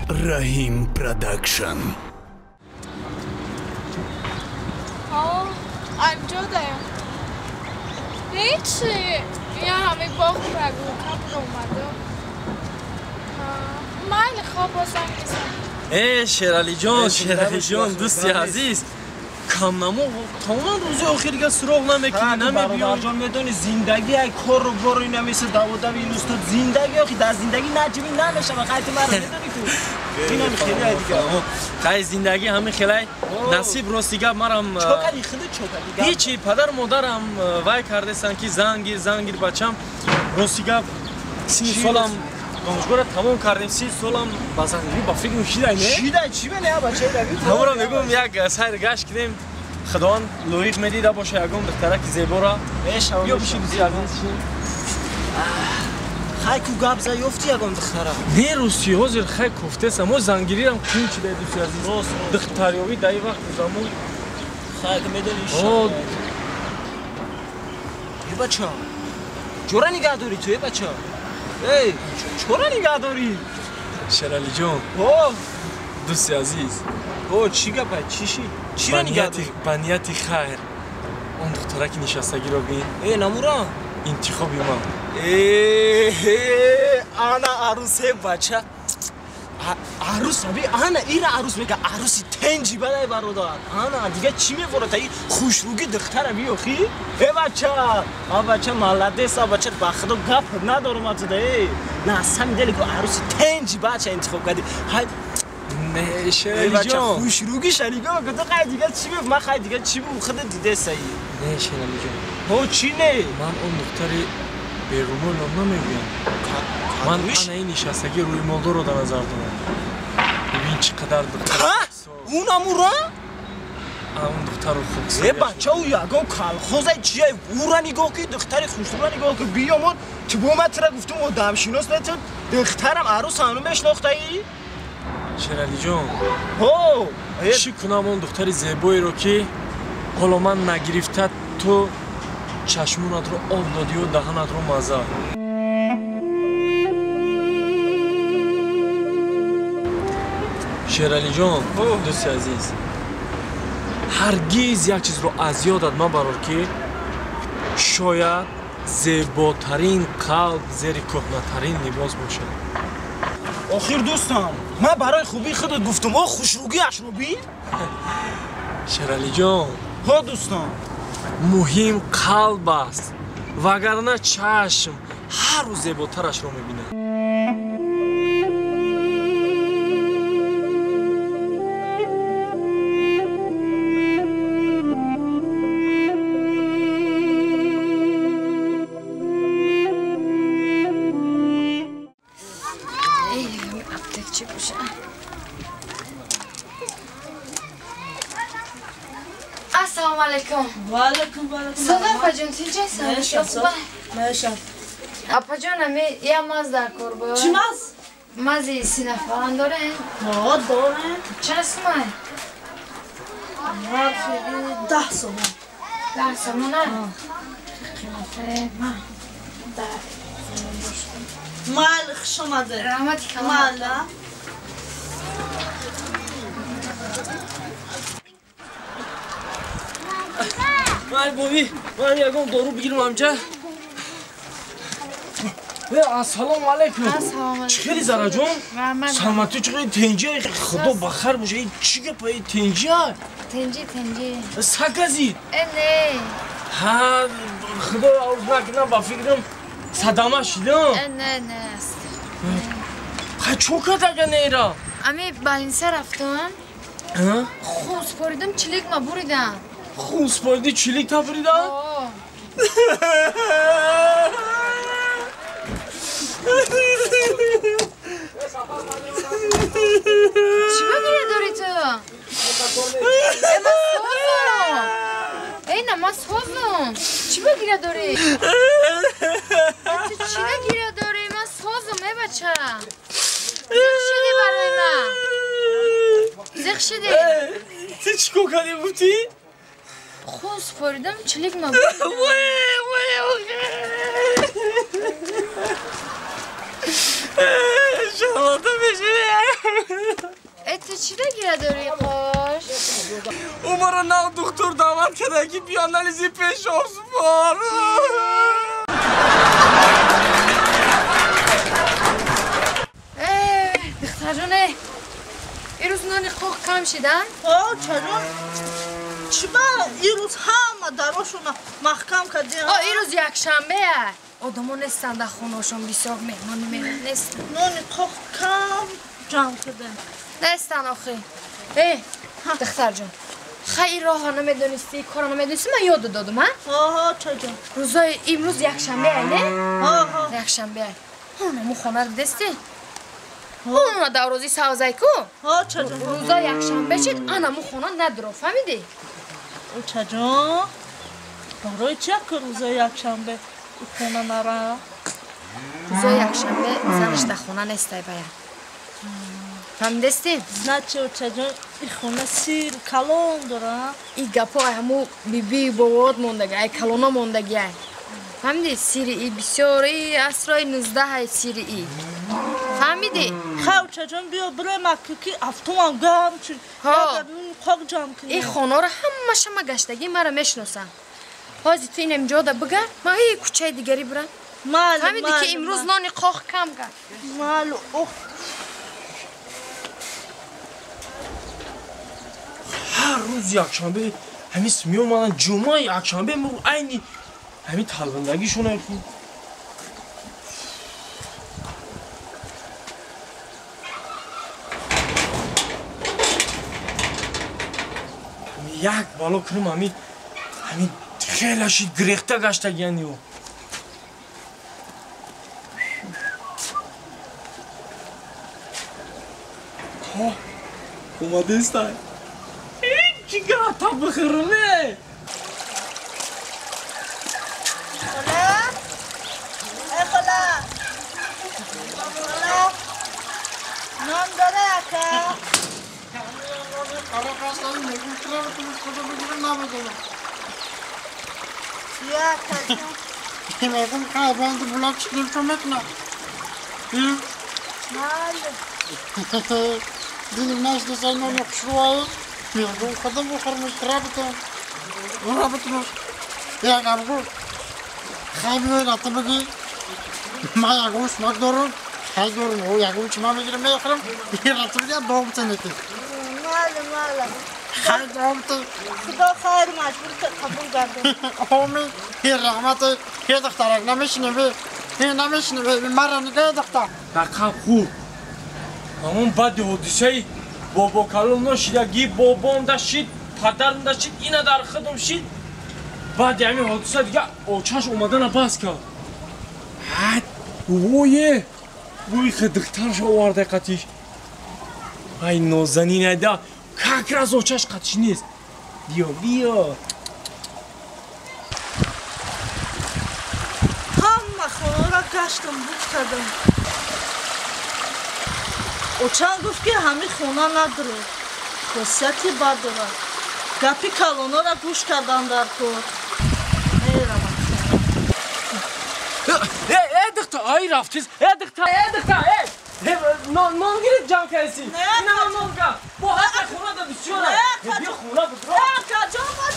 Раҳим Продакшн. Анҷодаям. Ҳечи, я ҳами боғ прогулка буромадам. Майли, хоб бозанг мезанам. Э, Шералиҷон, Шералиҷон, дӯсти азиз, камнамо тамоман рӯзи охирига суроғ намекунӣ, намебиёй. Бародарҷон, медонӣ, зиндагӣ ай кору бору инамеса даводави ин устод, зиндагӣ охи дар зиндагӣ наҷибӣ намешава, хай ту маро медонӣ ку. Инам хеле ай дигар. Хай зиндагӣ ҳамин хелай насиб, рости гап марам. Чо кардӣ, худат чо кардӣ? Ҳечи, падару модарам вай кардестанд ки зангир, зангир бачам. Рости гап 30 солам донишгоҳро тамом кардем, 30 солам ба зангирӣ ба фикр шидай, не? Шидай, чӣ бе, не, бачаи давид? Ҳамонро мегӯм, як сайр гашт кунем, Худованд лоиқ медида боша ягон духтараки зебора. Биё биши, дӯсти азиз. Хай ку гап за, ёфти ягон духтара? Не, рӯсти ҳозир хай кофтеса, мо зангирирам қин шидай, дӯсти азиз. Духтарёвӣ дар ин вақту замон. Хай ку медонӣ. Э бача, ҷора нигаҳ дорӣ ту, э бача? Эй, чора нигаҳ дорӣ? Шералиҷон, дӯсти азиз. О, чӣ гапа, чӣ шид? Чиро нигаҳ дорӣ? Ба нияти хайр он духтараки нишастагиро бин. Э, намура? Интихоби ман. Э, ана арӯс, э бача. Арӯс, аби, ана ира арӯс мега, арӯси тенҷи бадай бародар. Ана дига чӣ мефорад? Таи хушрӯги духтара би охи? Э бача, а бача молодец, а бача, ба худо гап надорам атуда, э. На самом деле ку арӯси тенҷи бача интихоб кардӣ. Хай не, Шералиҷон. Хушрӯгиша нигоҳ кун, ту хай дига чӣ меф, ман хай дига чӣ бу, худат дидесаи. Не, Шералиҷон. Ҳо, чӣ не? Ман он духтари берумолро намегӯям. Ман ана ин нишастагии рӯймолдорро дар назар дорам. Бибин, чӣ қадар духтар. Унамура? Он духтару хоксор. Э бача, ӯ ягон калхозай чия, ӯра нигоҳ ки, духтари хушрӯра нигоҳ ки, биё мо ту бо ман тура гуфтум одамшинос нетун, духтарам арӯс ҳанӯ мешнохтаӣ? Шералиҷон. Ҳо, чӣ кунам он духтари зебоеро ки ҳоло ман нагирифта ту чашмонатро об додию даҳанатро маза. Шералиҷон, дӯсти азиз, ҳаргиз як чизро аз ёдат мабарор ки шояд зеботарин қалб зери кӯҳнатарин либос бошад. Охир дӯстам, ман барои хубии худат гуфтум, о хушрӯгиашро бин. Шералиҷон. Ҳо дӯстам. Муҳим қалб аст, вагарна чашм ҳар рӯз зеботарашро мебинад. Ассалому алайкум. Ва алайкум, ва алайкум. Сада апаҷон, тинҷ ҳастам? Мешав. Апаҷон, ами я маз дар кор буд. Чӣ маз? Мази синафалан дорем? Ҳо, дорем. Чанд сумай? Нархи 10 сомон. 10 сомона? Қимате ма. 10 сомон бошад. Майли, хуш омадед. Раҳмати калон. Майли. Май бови, ман ягон дору бигирам амҷа. Э, ассалому алайкум. Чӣ хели зараҷон? Саломатӣ, чӣ хели тенҷи? Худо ба хайр боша, ин чӣ гапа, ин тенҷи? Тенҷи, тенҷи. Сакази? Э, не. Ҳа, худо ауз накунам, ба фикрам садама шидам. Э, не, не аст. Хай чо кардага нера? Ами балинса рафтам. Хун споридам, чилик ма буридам. Хун спориди, чилик та буридам? Чӣ ба гиря дорӣ ту? Э, ман созам. Эй, на, ман созам. Чӣ ба гиря дорӣ? Ту чӣ ба гиря дорӣ? Ман созам, э бача. Зиқ шудӣ барои ман. Зиқ шудӣ. Ту чӣ кор кардӣ гуфтӣ? Хун споридам, чилик ма буридам. Шалота мешавӣ. гиря дорӣ қош? Ӯ маро нав духтур даъват карда ки биё анализи пешоб супор. Духтарҷоне, ирӯз нони қоқ кам шида? О, чаро? Чиба ирӯз ҳама дарошона маҳкам кардем? О, ирӯз якшанбеа. Одамо нестанд дар хонаошон, бисёр меҳмони меранд, нестанд. Нони қоқ кам ҷамъ кардем. Нестанд охи. Э, духтарҷон, хай ин роҳро намедонистӣ, корро намедонистӣ, ман ёдо додум, а? Оҳо, чаҷон. Рӯзои имрӯз якшанбеа, не? Оҳо. Якшанбеа. Ҳонамо хонаро дидестӣ? Ҳона даврози савзай ку? Ҳо, чаҷон. Рӯзои якшанбе шид, анамо хона надро, фаҳмидӣ? О, чаҷон, барои чи як рӯзои якшанбе хона нара? Рӯзои якшанбе занаш дар хона нестай бая. Фаҳмидестӣ? Значит, очаҷон, и хона сир калон дора? И гапо ай ҳаму бибии бобоот мондаги, ай калоно мондаги ай. Фаҳмидӣ? Сири и бисёр, и асрои 19 ай сири и. Фаҳмидӣ? Хай, очаҷон, биё бирем ки автомам гарм шуд. Қоқ ҷамъ кунем. И хонаро ҳамаша ма гаштагӣ мара мешиносам. Ҳозир ту инам ҷода бигард, ман ҳей кӯчаи дигарӣ бирам. Майли, Фаҳмидӣ ки имрӯз нони қоқ кам кард? Майли, ох. Ҳар рӯз якшанбе ҳамис меомаданд, ҷумъа якшанбе айни ҳамин талбандагишона. Як бало кунам ҳамин хелаши гирехта гаштагиян ё. Омадестай. Чига та бихӯрме? Хола? Э, хола! Хола! Нон дора ака? Я акаҷон. Майли. Майли, майли. Худо хайр маҷбур қабул гардон. Рақам хурд. Ҳамон баъди ҳодисаи бобокалон ношидаги бобом да шид, падарам да шид, ина дар худам шид. Баъди ҳамин ҳодиса дига очаш омадана бас кард. Ҳад, бобое, бӯи духтарша оварда қатиш. Ай нозанинайда, как раз очаш қатиш нест. Биё, биё. Ҳама хонаро гаштам, буд кардам. Очам гуфт ки ҳамин хона надорад, хосияти бад дорад. Гапи калонора гӯш кардан дар кор. Меравам. Э, духтар, ай рафтиз. Э, духтар, э, духтар, э! Нон гирифт ҷамъ кардӣ. Ина нон га. Бо ҳаста хона да бисёр. Биё хона будро. Э, акаҷон, ма